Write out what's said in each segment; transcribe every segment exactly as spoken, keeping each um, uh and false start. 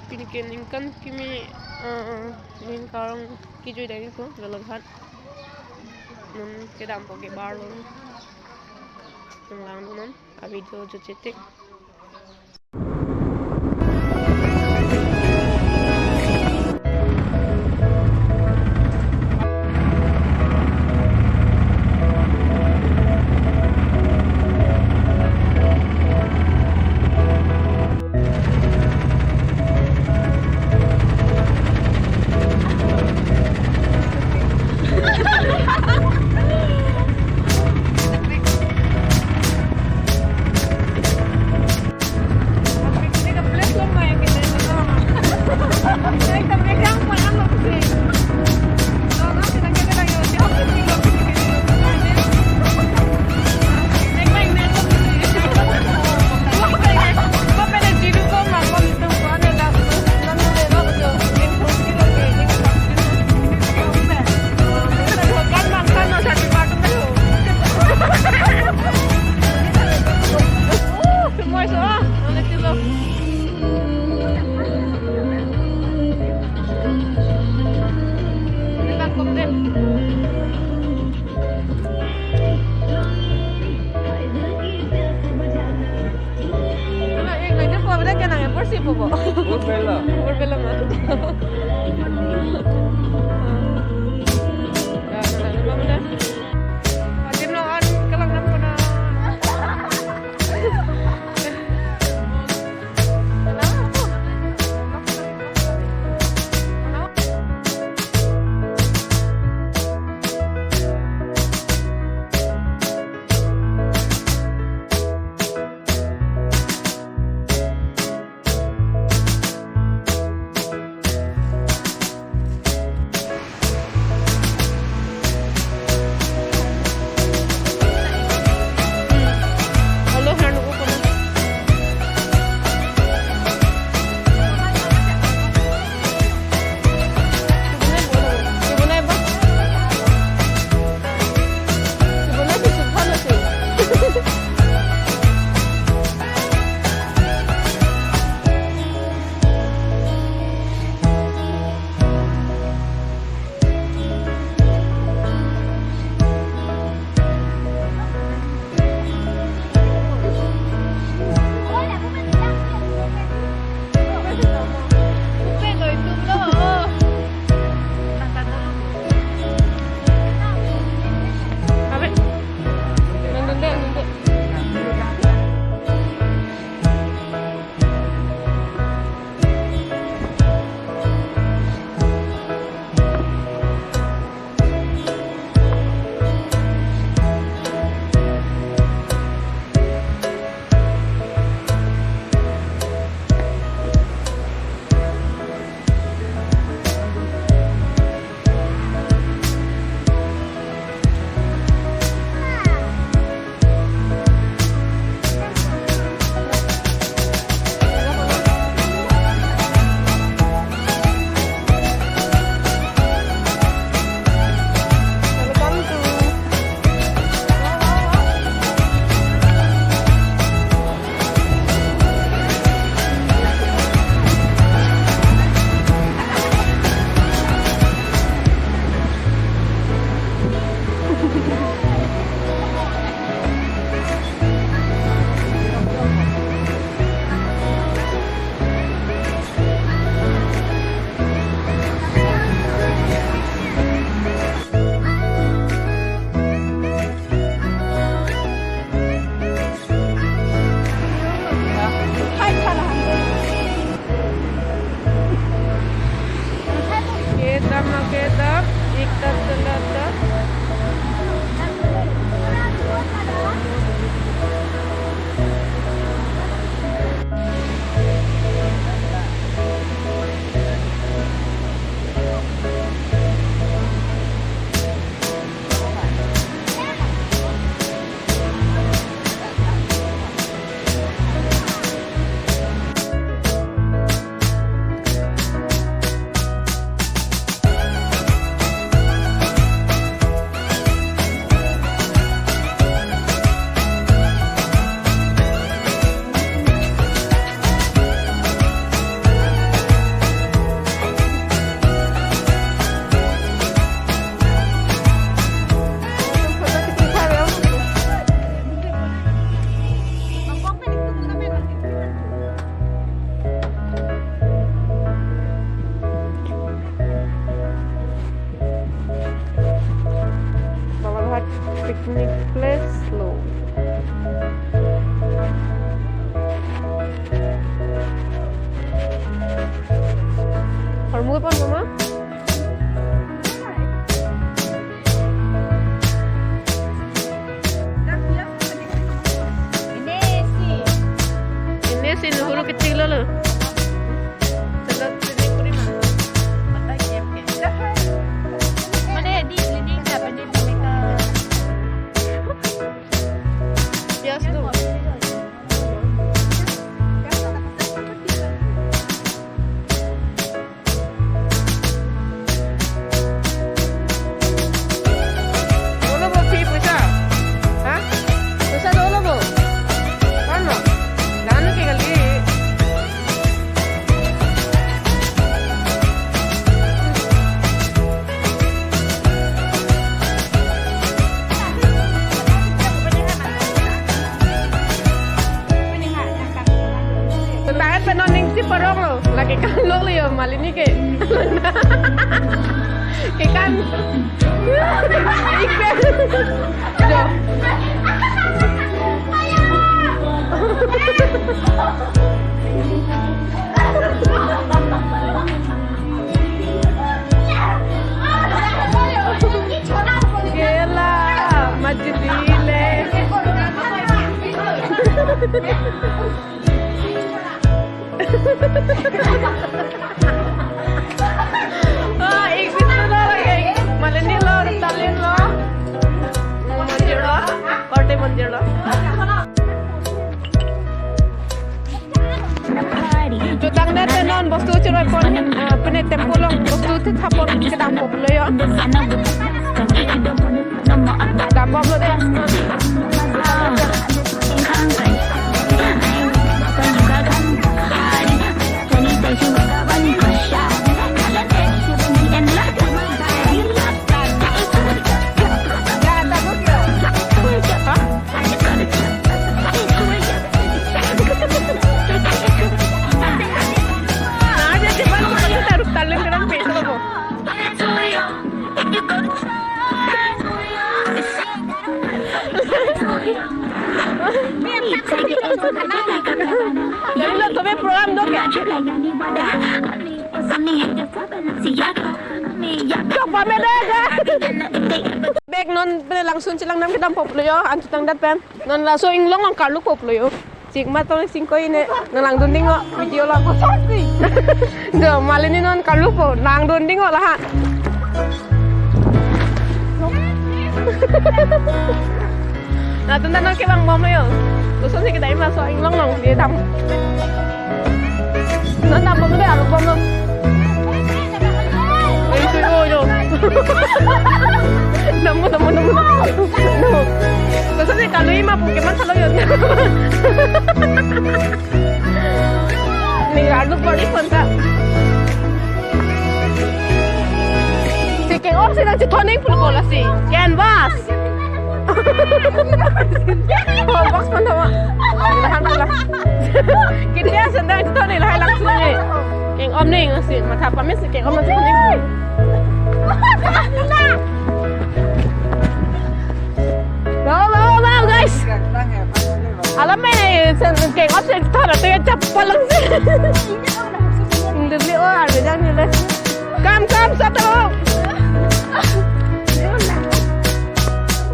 Pini ke ningkan kimi, eh, eh, ning karong kejui dai ko Golaghat. Non kedampo ke barlo. Nanglang dun non a video jutjetik. Kalau yang lainnya, kalau udah kena yang porsi, Bobo. Urbella. Urbella, ma. Ya, nah, nah, nah, nah. Adim lo an, kalang nam kena. Parong lo, lagi kan lo lo yo, Malini ke. Ke kan. Ikpe. Jo. Gela, majili le. Ah, exit lo, lo, lo. Malini lo, Ruptalwin lo. Mondir lo, korte mondir lo. Jutang det non bostu chiroi pon, eh, pine tempo along bostu thethap pon kedam pon lo yo. Dam pon lo de. Jadi lo, tome program do ke? Chok pame dega. Bek non pine langsun chelang dam kedam pon lo yo, an jutang det pen. Non laso inglong along karlu pon lo yo. Chik ma tong singkoi ne, nang langdun ding o, video lo. Kosasi. Do, Malini non karlu pon, langdun ding o laha. Latum ta non kevang bom lo yo. Kosonsi kedai ma laso inglong along, dia dam. Non dam bom lo de, alu bom lo. Ei, tu, oh, yo. Namu, namu, namu, namu. No. Kosonsi kalui ma pu kematha lo yo. Ning arlu bori konta. Si keng-om si nangchethon nangji pulo lasi. Canvas. Oh, box pon tha ma. Tahan pala. Kita sendang chethon nangji lahai langsung ni. Keng-om nangji si, matha pame si keng-om nangji nangji. Wow, wow, wow, guys. Alam me, sen, keng-om si thana to ya chap palang si. Ndili o, arbe jang ni le. Kam, kam, satu.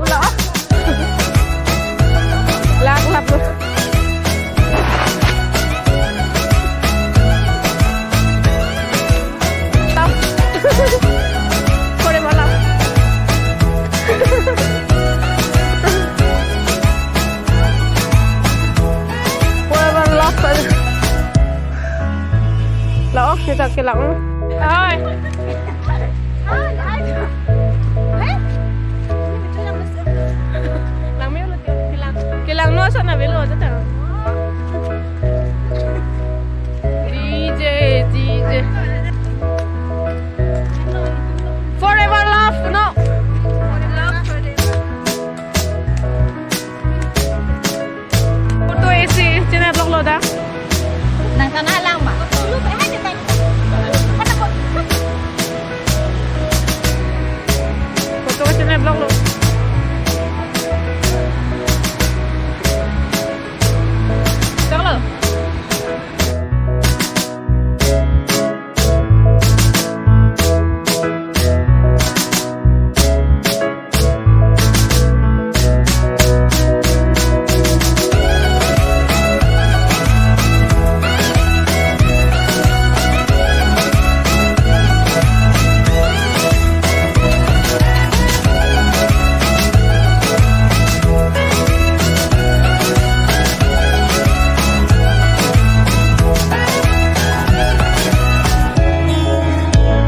Ula. Lak, lak. Kore malam. Kore malam. Lo, kita ke lang. Hai. Lang me ulo ke lang. Ke lang no sa na velo.